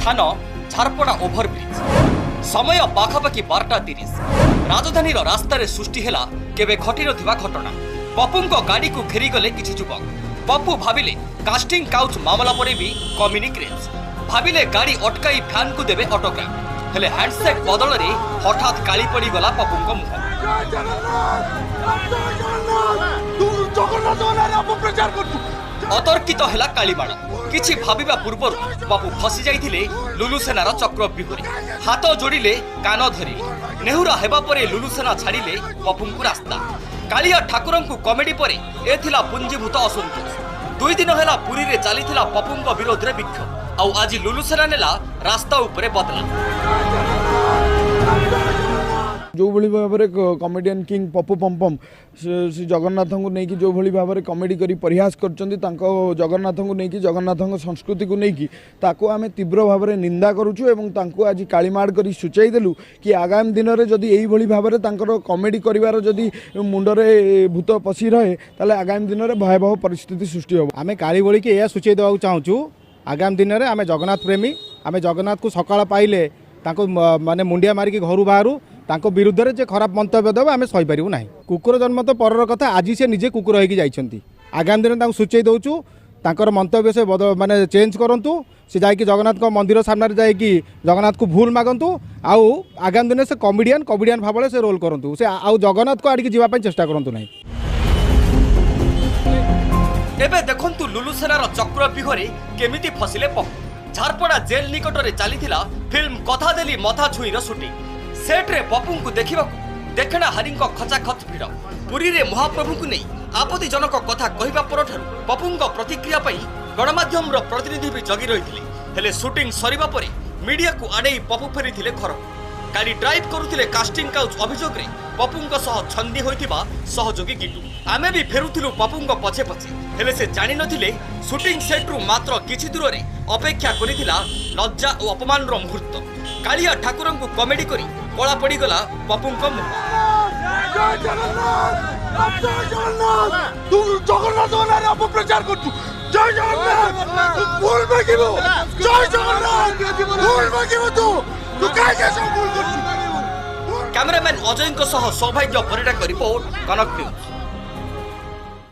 ସ୍ଥାନ ଝାରପଡ଼ା ଓଭରବ୍ରିଜ୍। ସମୟ ପାଖାପାଖି 12:30। ରାଜଧାନୀର ରାସ୍ତାରେ ସୃଷ୍ଟି ହେଲା କେବେ ଘଟିନଥିବା ଘଟଣା। ପପୁଙ୍କ ଗାଡ଼ିକୁ ଘେରିଗଲେ କିଛି ଯୁବକ। ପପୁ ଭାବିଲେ କାଷ୍ଟିଂ କାଉଚ୍ ମାମଲା ପରେ ବି କମିନି କ୍ରେଜ୍। ଭାବିଲେ ଗାଡ଼ି ଅଟକାଇ ଫ୍ୟାନ୍କୁ ଦେବେ ଅଟୋଗ୍ରାଫ। ହେଲେ ହ୍ୟାଣ୍ଡସେକ୍ ବଦଳରେ ହଠାତ୍ କାଳି ପଡ଼ିଗଲା ପପୁଙ୍କ ମୁହଁ। ଅତର୍କିତ ହେଲା କାଳିମାଡ଼। କିଛି ଭାବିବା ପୂର୍ବରୁ ପପୁ ଫସି ଯାଇଥିଲେ ଲୁଲୁ ସେନାର ଚକ୍ରବ୍ୟୁହରେ। ହାତ ଯୋଡ଼ିଲେ, କାନ ଧରିଲେ। ନେହୁରା ହେବା ପରେ ଲୁଲୁ ସେନା ଛାଡ଼ିଲେ ପପୁଙ୍କୁ ରାସ୍ତା। କାଳିଆ ଠାକୁରଙ୍କୁ କମେଡି ପରେ ଏ ଥିଲା ପୁଞ୍ଜୀଭୂତ ଅସନ୍ତୋଷ। 2 ଦିନ ହେଲା ପୁରୀରେ ଚାଲିଥିଲା ପପୁଙ୍କ ବିରୋଧରେ ବିକ୍ଷୋଭ, ଆଉ ଆଜି ଲୁଲୁ ସେନା ନେଲା ରାସ୍ତା ଉପରେ ବଦଲା। ଯେଉଁଭଳି ଭାବରେ କମେଡ଼ିଆନ୍ କିଙ୍ଗ ପପୁ ପମ୍ପମ୍ ଶ୍ରୀ ଜଗନ୍ନାଥଙ୍କୁ ନେଇକି ଯେଉଁଭଳି ଭାବରେ କମେଡ଼ି କରି ପରିହାସ କରିଛନ୍ତି, ତାଙ୍କ ଜଗନ୍ନାଥଙ୍କୁ ନେଇକି, ଜଗନ୍ନାଥଙ୍କ ସଂସ୍କୃତିକୁ ନେଇକି, ତାକୁ ଆମେ ତୀବ୍ର ଭାବରେ ନିନ୍ଦା କରୁଛୁ ଏବଂ ତାଙ୍କୁ ଆଜି କାଳିମାଡ଼ କରି ସୂଚାଇ ଦେଲୁ କି ଆଗାମୀ ଦିନରେ ଯଦି ଏଇଭଳି ଭାବରେ ତାଙ୍କର କମେଡ଼ି କରିବାର ଯଦି ମୁଣ୍ଡରେ ଭୂତ ପଶି ରହେ, ତାହେଲେ ଆଗାମୀ ଦିନରେ ଭୟାବହ ପରିସ୍ଥିତି ସୃଷ୍ଟି ହେବ। ଆମେ କାଳି ବୋଳିକି ଏହା ସୂଚାଇ ଦେବାକୁ ଚାହୁଁଛୁ, ଆଗାମୀ ଦିନରେ ଆମେ ଜଗନ୍ନାଥ ପ୍ରେମୀ, ଆମେ ଜଗନ୍ନାଥକୁ ସକାଳ ପାଇଲେ ତାଙ୍କୁ ମାନେ ମୁଣ୍ଡିଆ ମାରିକି ଘରୁ ବାହାରୁ। ତାଙ୍କ ବିରୁଦ୍ଧରେ ଯେ ଖରାପ ମନ୍ତବ୍ୟ ଦେବ, ଆମେ ସହିପାରିବୁ ନାହିଁ। କୁକୁର ଜନ୍ମ ତ ପରର କଥା, ଆଜି ସେ ନିଜେ କୁକୁର ହେଇକି ଯାଇଛନ୍ତି। ଆଗାମୀ ଦିନରେ ତାଙ୍କୁ ସୂଚାଇ ଦେଉଛୁ, ତାଙ୍କର ମନ୍ତବ୍ୟ ସେ ମାନେ ଚେଞ୍ଜ କରନ୍ତୁ। ସେ ଯାଇକି ଜଗନ୍ନାଥଙ୍କ ମନ୍ଦିର ସାମ୍ନାରେ ଯାଇକି ଜଗନ୍ନାଥକୁ ଭୁଲ ମାଗନ୍ତୁ, ଆଉ ଆଗାମୀ ଦିନରେ ସେ କମେଡ଼ିଆନ୍ କମେଡ଼ିଆନ୍ ଭାବରେ ସେ ରୋଲ୍ କରନ୍ତୁ। ସେ ଆଉ ଜଗନ୍ନାଥକୁ ଆଡ଼ିକି ଯିବା ପାଇଁ ଚେଷ୍ଟା କରନ୍ତୁ ନାହିଁ। ଏବେ ଦେଖନ୍ତୁ ଲୁଲୁ ସେନାର ଚକ୍ରବ୍ୟୁହରେ କେମିତି ଫସିଲେ ପପୁ। ଝାରପଡ଼ା ଜେଲ୍ ନିକଟରେ ଚାଲିଥିଲା ଫିଲ୍ମ କଥା ଦେଲି ମଥା ଛୁଇଁର ସୁଟିଂ। ସେଟ୍ରେ ପପୁଙ୍କୁ ଦେଖିବାକୁ ଦେଖଣାହାରୀଙ୍କ ଖଚାଖଚ ଭିଡ଼। ପୁରୀରେ ମହାପ୍ରଭୁଙ୍କୁ ନେଇ ଆପତ୍ତିଜନକ କଥା କହିବା ପରଠାରୁ ପପୁଙ୍କ ପ୍ରତିକ୍ରିୟା ପାଇଁ ଗଣମାଧ୍ୟମର ପ୍ରତିନିଧି ବି ଜଗି ରହିଥିଲେ। ହେଲେ ସୁଟିଂ ସରିବା ପରେ ମିଡିଆକୁ ଆଡ଼େଇ ପପୁ ଫେରିଥିଲେ ଘରକୁ। ଗାଡ଼ି ଡ୍ରାଇଭ୍ କରୁଥିଲେ କାଷ୍ଟିଂ କାଉଚ୍ ଅଭିଯୋଗରେ ପପୁଙ୍କ ସହ ଛନ୍ଦି ହୋଇଥିବା ସହଯୋଗୀ ଗିଟୁ। ଆମେ ବି ଫେରୁଥିଲୁ ପପୁଙ୍କ ପଛେ ପଛେ। ହେଲେ ସେ ଜାଣିନଥିଲେ ସୁଟିଂ ସେଟ୍ରୁ ମାତ୍ର କିଛି ଦୂରରେ ଅପେକ୍ଷା କରିଥିଲା ଲଜ୍ଜା ଓ ଅପମାନର ମୁହୂର୍ତ୍ତ। କାଳିଆ ଠାକୁରଙ୍କୁ କମେଡି କରି କଳା ପଡ଼ିଗଲା ପପୁଙ୍କ ମୁହଁ। ଅପପ୍ରଚାର କରୁଛୁ, ଜୟ ଜଗନ୍ନାଥ, ଭୁଲ ମାଗିବୁ, ଜୟ ଜଗନ୍ନାଥ, ଭୁଲ ମାଗିବୁ, ତୁ ତୁ କାହିଁକି ସବୁ ଭୁଲ କରୁଛୁ? କ୍ୟାମେରାମ୍ୟାନ୍ ଅଜୟଙ୍କ ସହ ସୌଭାଗ୍ୟ ପରିଡ଼ାଙ୍କ ରିପୋର୍ଟ, କନକ ନ୍ୟୁଜ୍।